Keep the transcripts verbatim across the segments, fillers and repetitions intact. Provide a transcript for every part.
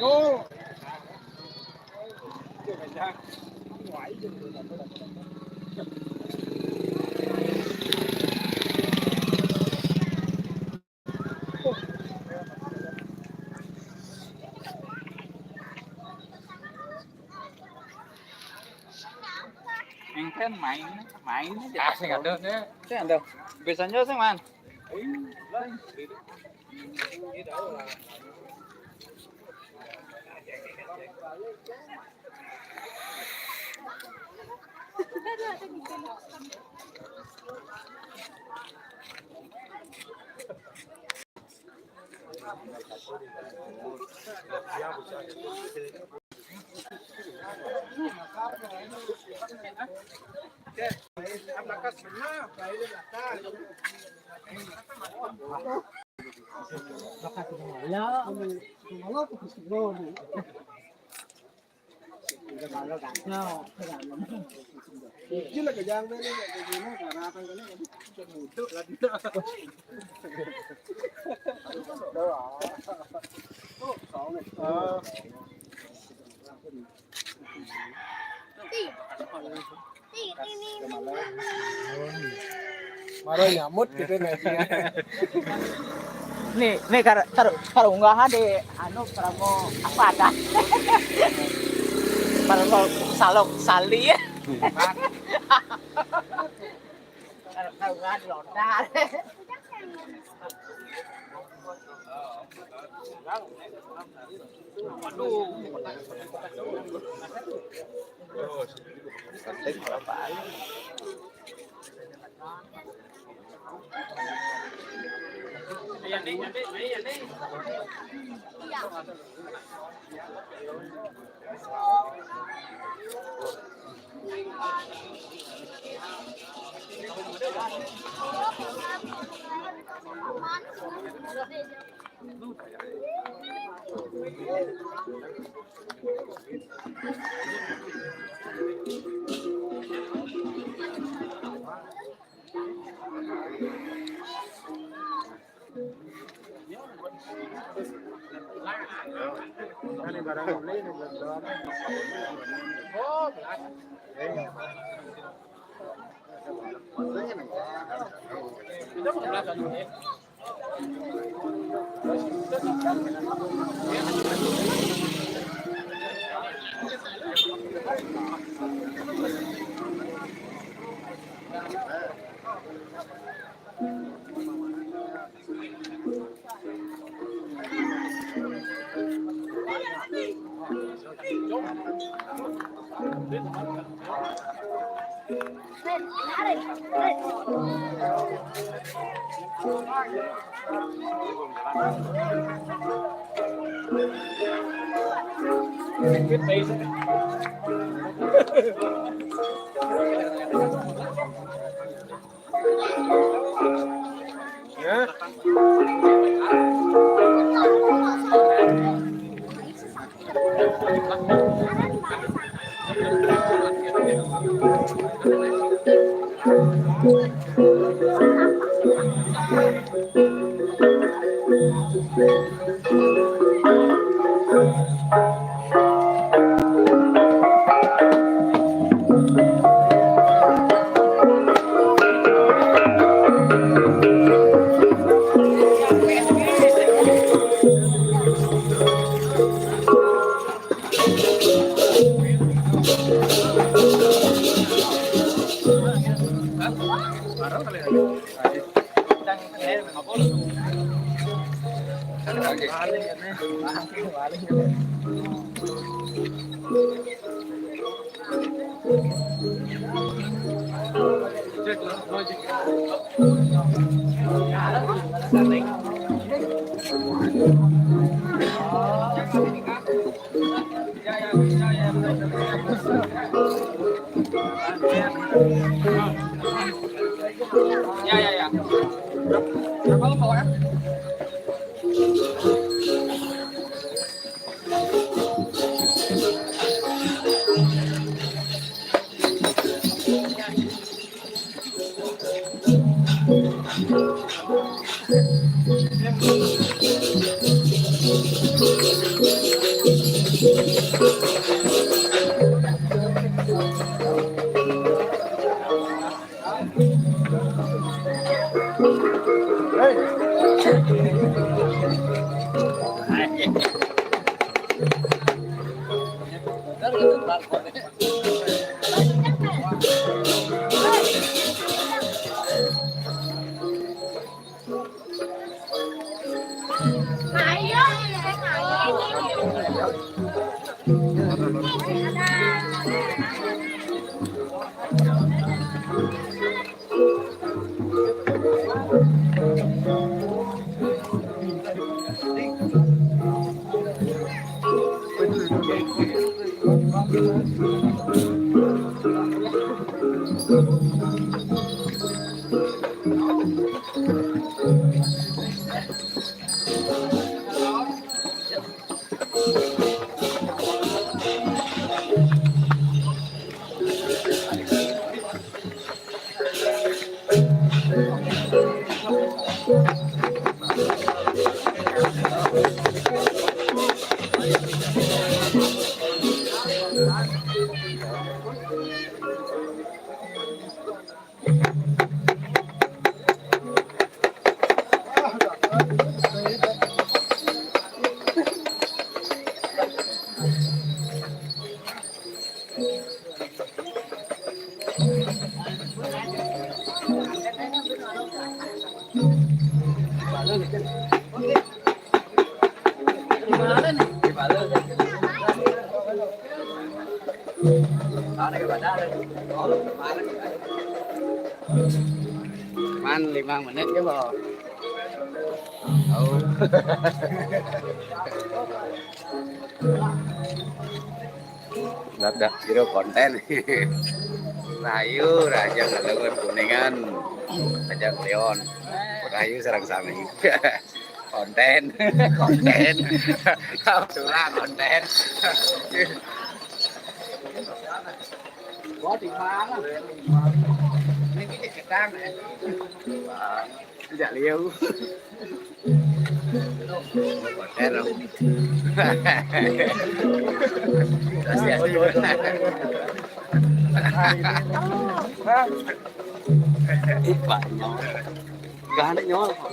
Yo. Yang kan main, main aja. Ah, sing ada, sing. Sing ada. Biasanya sing, Man. Maro nyamut gitu nih. Nih, nih kar kar kar unggahan di anu promo apa ada? Promo salok sali. Kar kar unggahan lontar. Ya, ya, ya. Berapa lo bawa ya? Man lima menit ya, Bos. Oh. Dadak jero konten. Rahayu, Raja Ngalungan Kuningan. Raja Leon. Rahayu sareng sami. Konten, konten. Surah konten. Wah, di mana? Ini kita gedang, ya. Wah, tidak liu. Konten, loh. Kasih aja. Ipa, nyawa. Gak ada nyawa, Pak.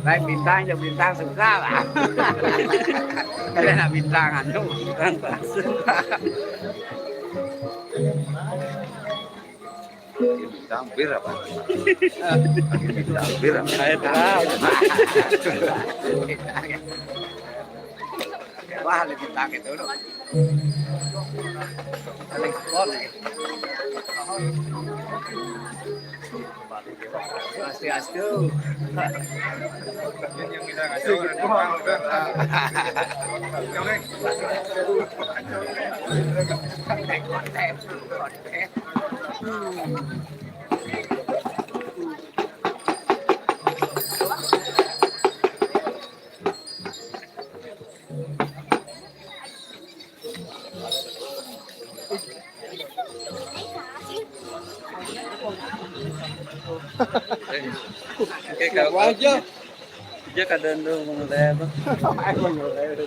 Naik bintang, ya bintang suka lah. Kalian nak bintang anu, bintang palsu. Bintang bir apa? Bintang bir apa? Ayo, terang. Wah, ada bintang itu loh. Paling sport. Swastiastu. Oke, kalau aja. Dia kadang tuh mau ngelayar, Bang. Emang ngelayar.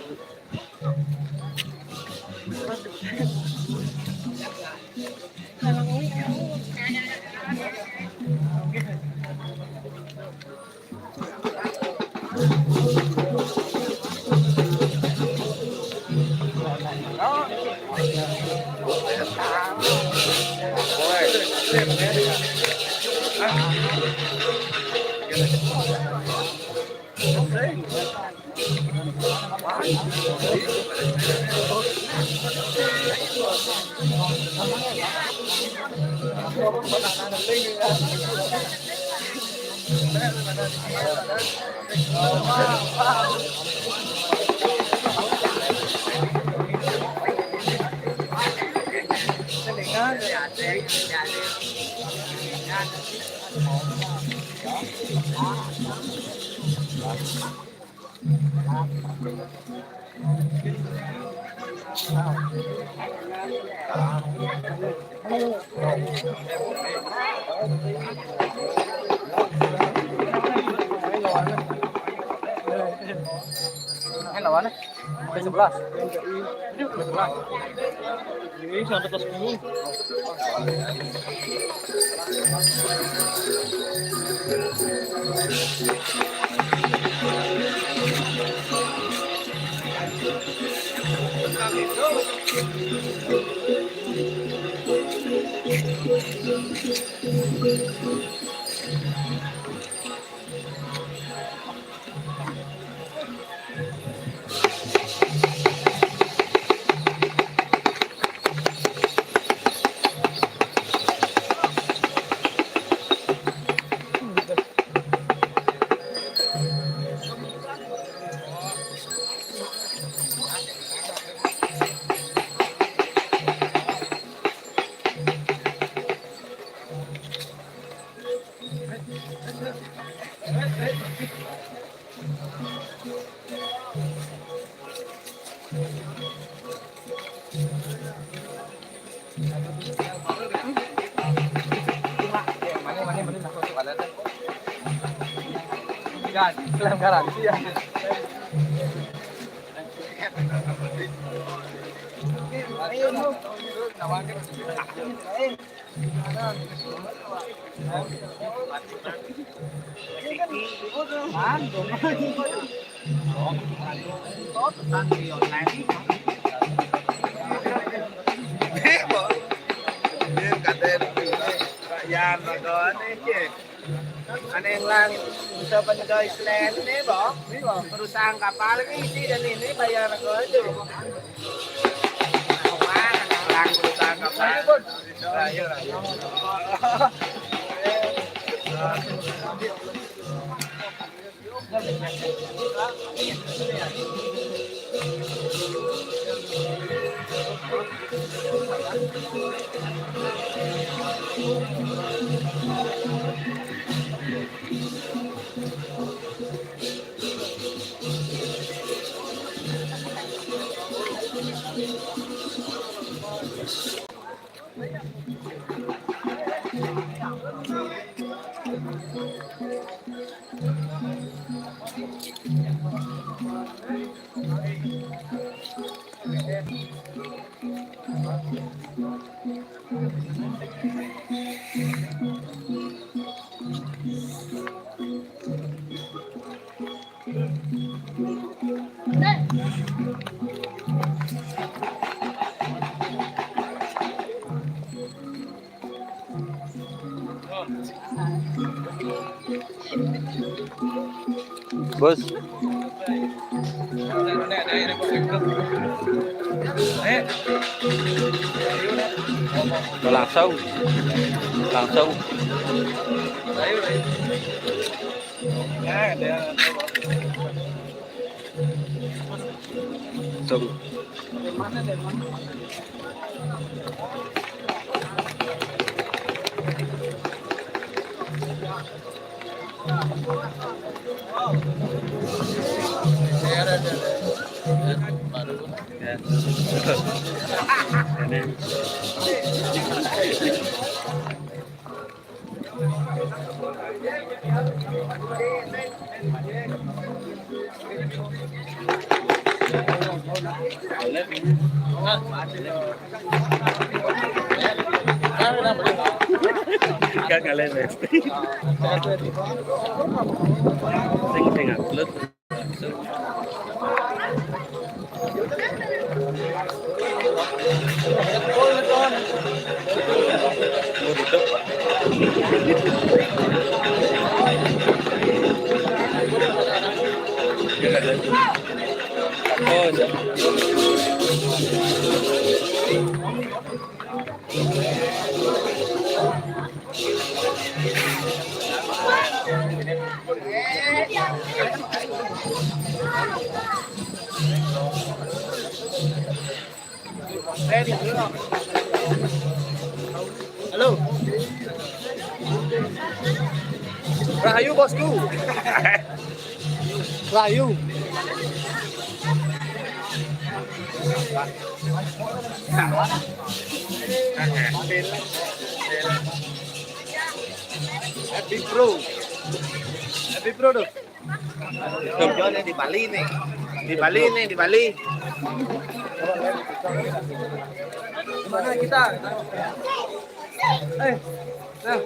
Hello, anh. Sebelas. Sebelas. Ini sampai kelas sepuluh. Klaim garansi ya. Yan, bago ano yun, eh. Ano yung lang, sa Panagay Island, eh, ba? Perusahaan kapal, eh, hindi, dan ini, bayar ako, ito. Ako nga, lang perusahaan kapal. Ayun, ayun. Bos. Langsung. Langsung. Langsung. Kan ngalen, eh. Sing, sing upload. Oh, iya. Halo. Rahayu, bosku. Rahayu. Happy Pro. Happy Pro tuh. Tujuannya di Bali nih. Di Bali nih, di Bali. Mana kita? Eh, nah.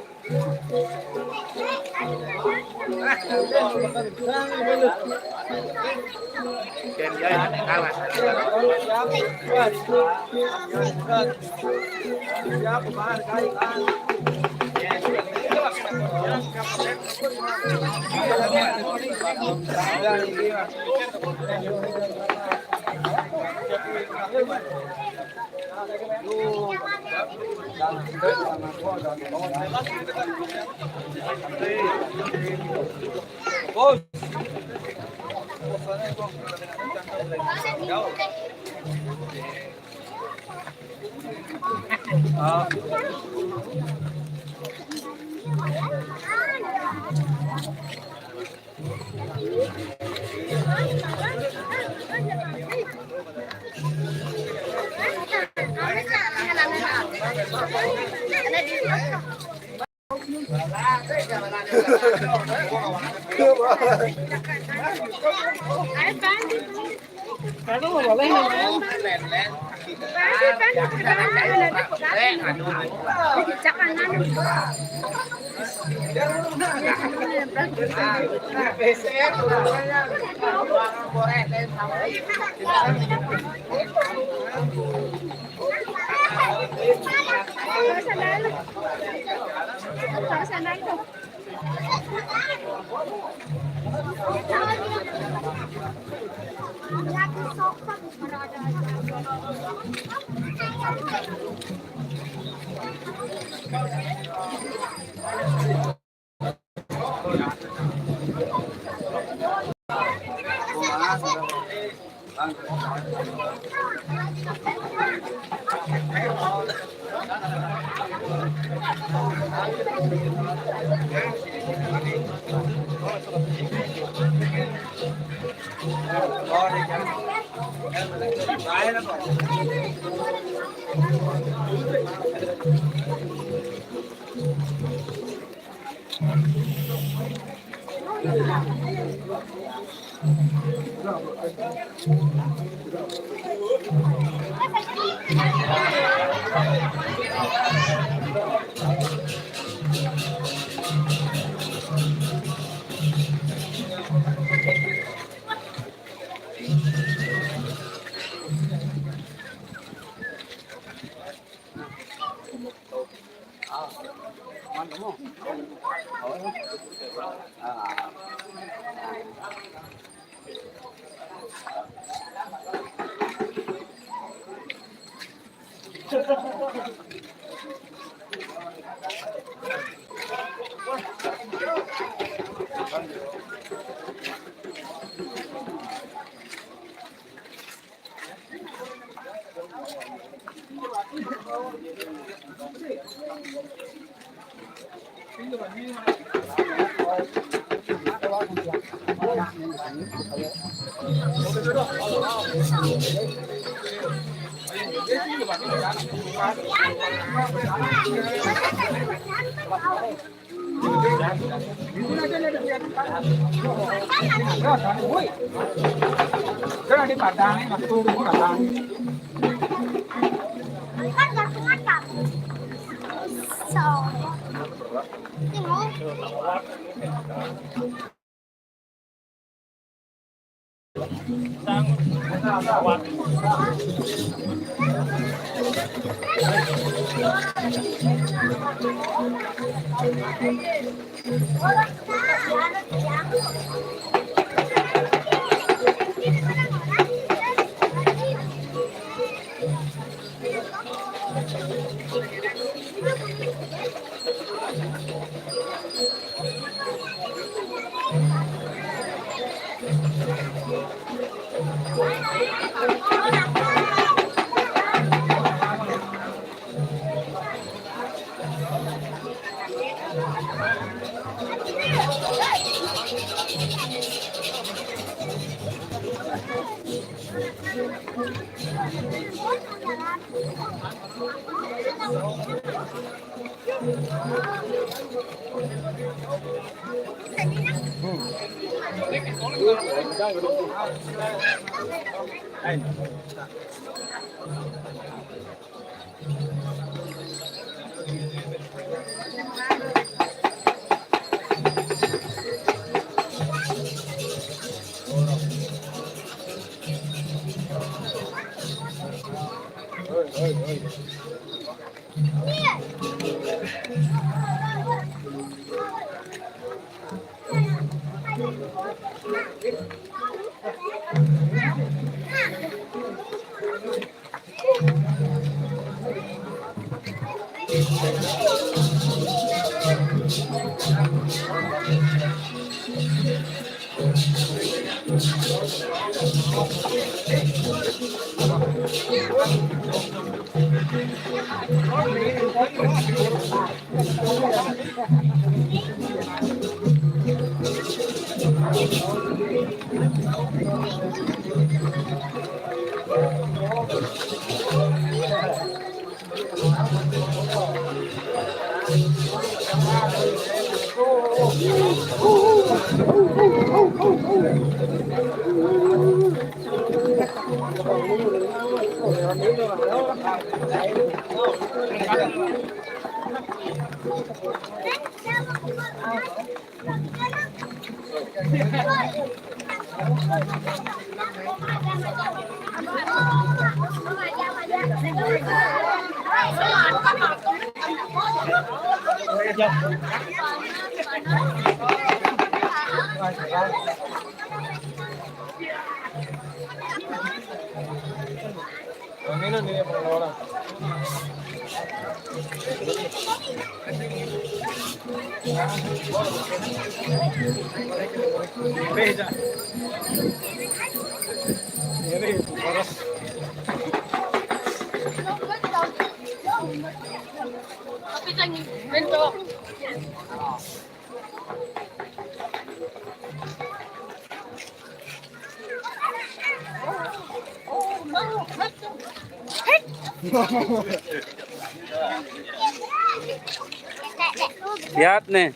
Lihat nih.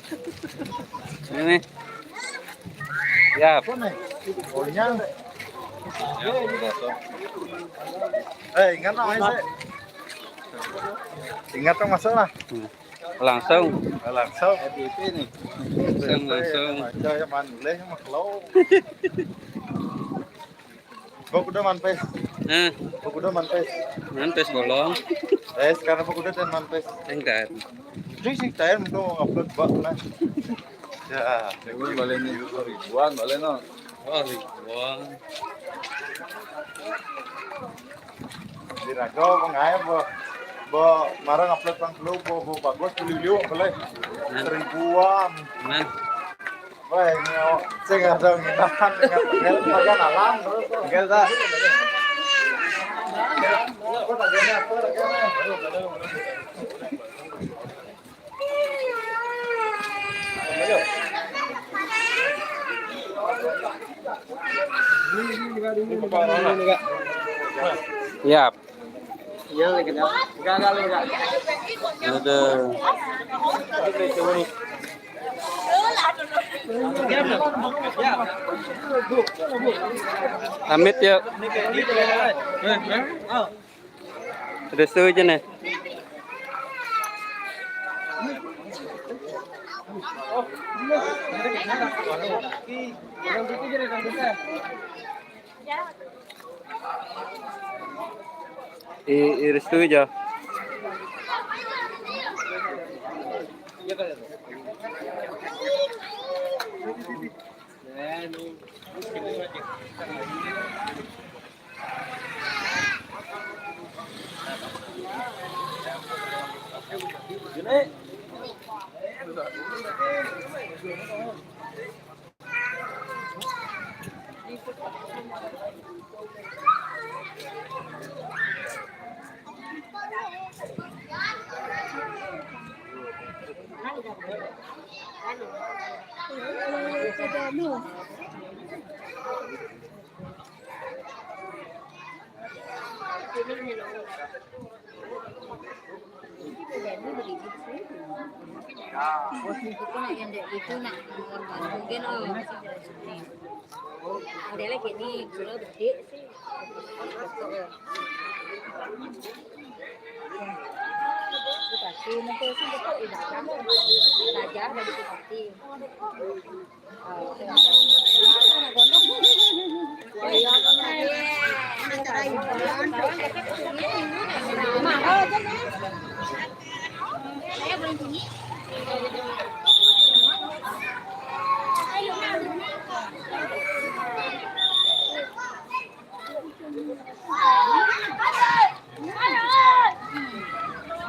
Ini. Siap. Eh, ingat dong, Mas. Ingat dong, masuk lah. Hmm. Langsung. Langsung. Langsung, langsung. Aja ya, man, boleh, Mas, lo. Bok udah manpes. Hah? Bok udah manpes. Manpes bolong. Eh, sekarang bok udah dan manpes. Enggak. Jadi sih, saya mau upload bak lah. Ya, ya, gue balik nih, ribuan balik, no. Oh, ribuan. Di Rago, Bang Aep, bo. Bo, marang upload Bang Flu, bo, bo bagus, beli-beli, boleh. Seribuan. Wah, ini, oh, saya nggak tahu gimana, nggak tahu, nggak tahu, alam, terus. Nggak tahu. Apa lagi, apa lagi? Siap. Ada. Amit ya. Restu aja nih. I, i restu aja. Iki bedane berdiri sih. Wah, itu nak yang dek itu nak nomor mungkin, oh, masih jelas ini. Ada lagi nih, gula bedik sih. Bupati, nanti sih betul, tidak kamu. Raja dari bupati.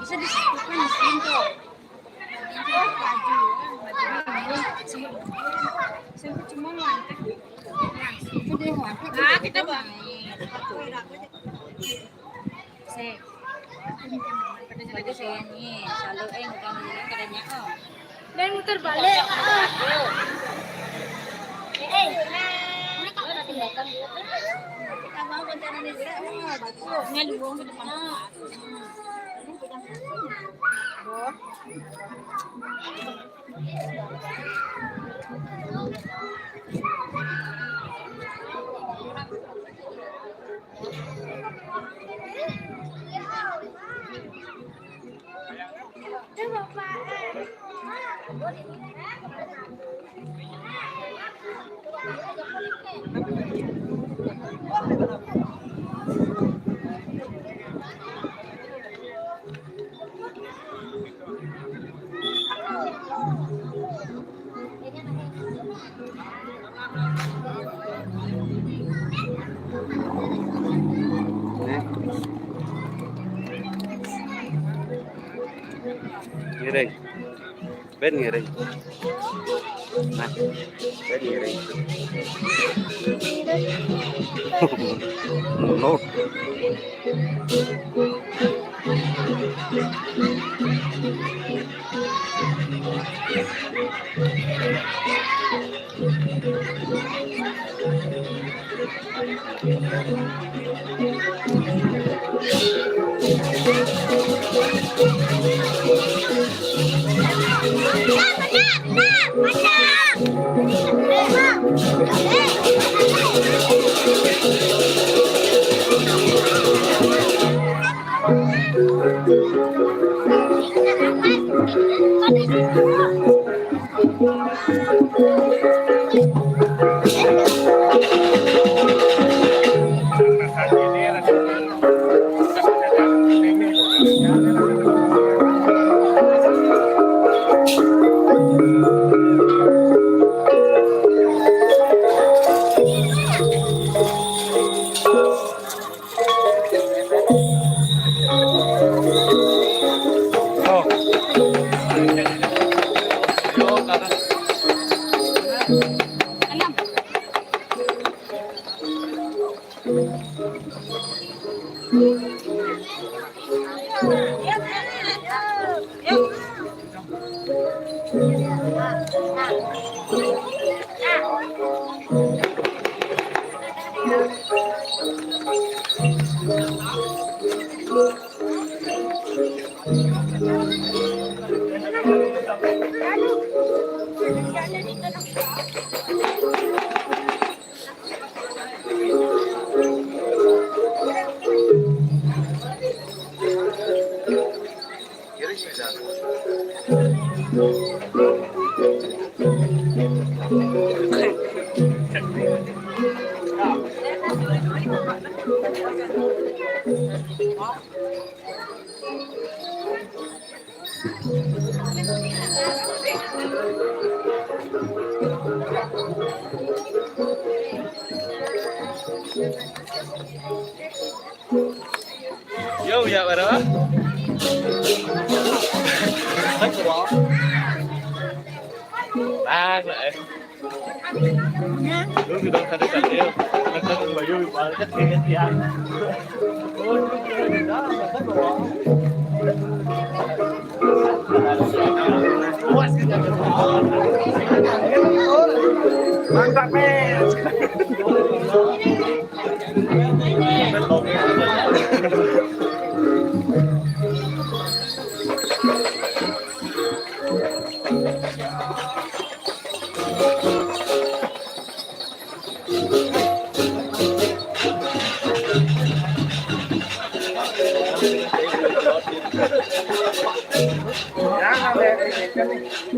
Bisa disatukan di sini tuh. Nah, kita buat. Sih. Bagus ya, nih. Selalu, eh, bukan ini, katanya, oh. Dan muter balik. Eh, mereka kita mau rencana nih, oh, bagus. Ini luang ke depan. Ngiring. Ben ngiring. Nah, ben ngiring. Ngono. Yo, ya, berapa? Thanks a lot. Ah, eh. Lu sudah tadi tadi ya. Mereka tuh baju banget, kayaknya, ya. Mantap, men.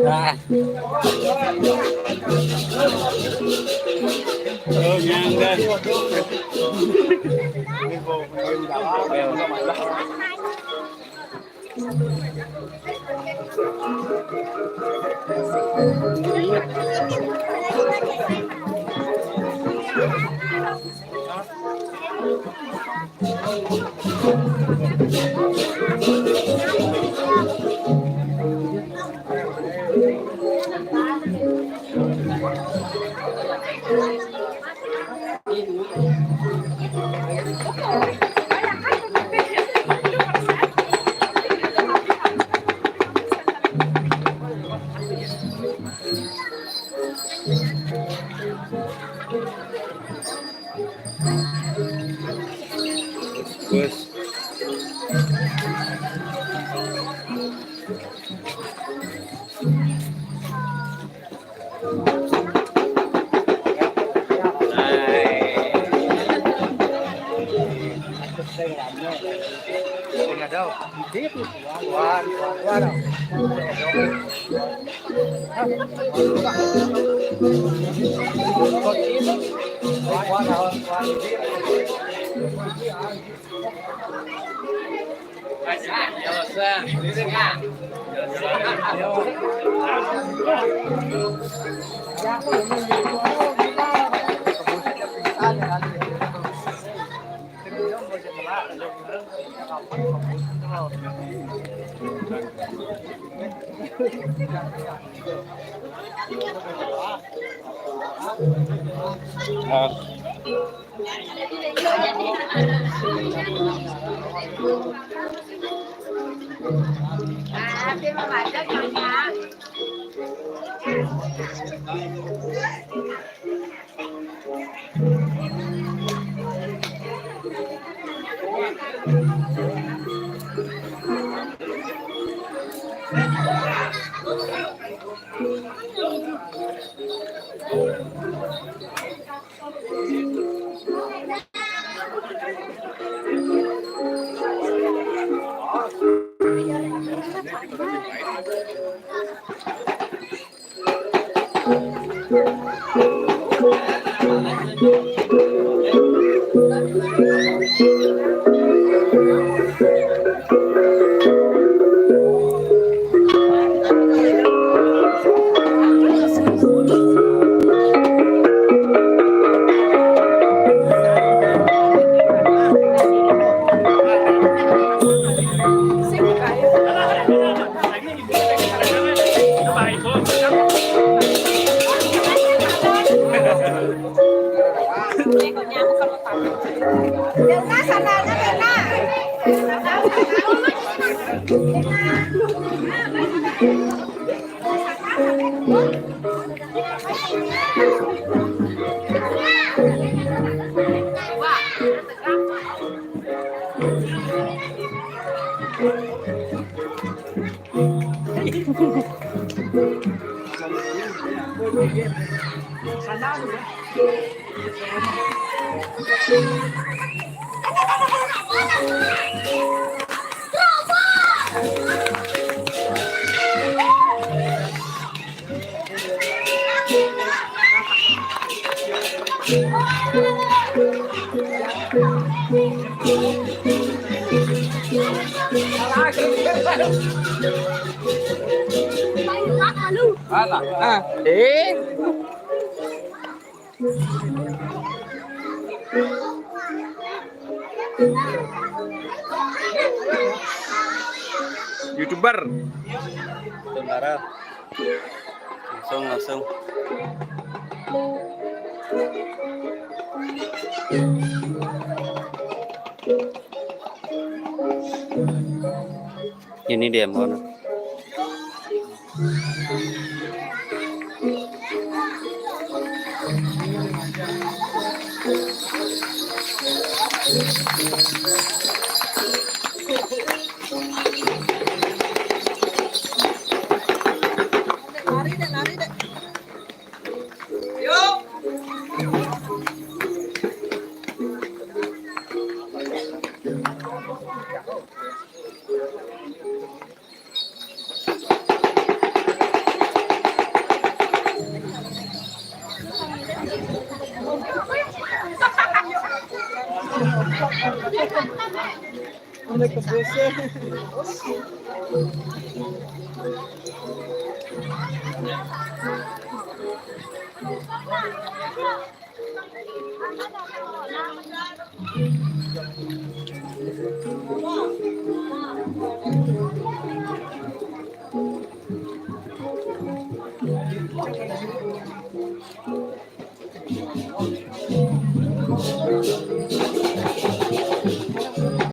Ah. Oh, nyangga. Bos. Mana? Ah, eh. YouTuber. Tentara. Langsung, langsung. Ini dia, mohon. Lari deh, lari deh. Yuk. Ano ka, bese?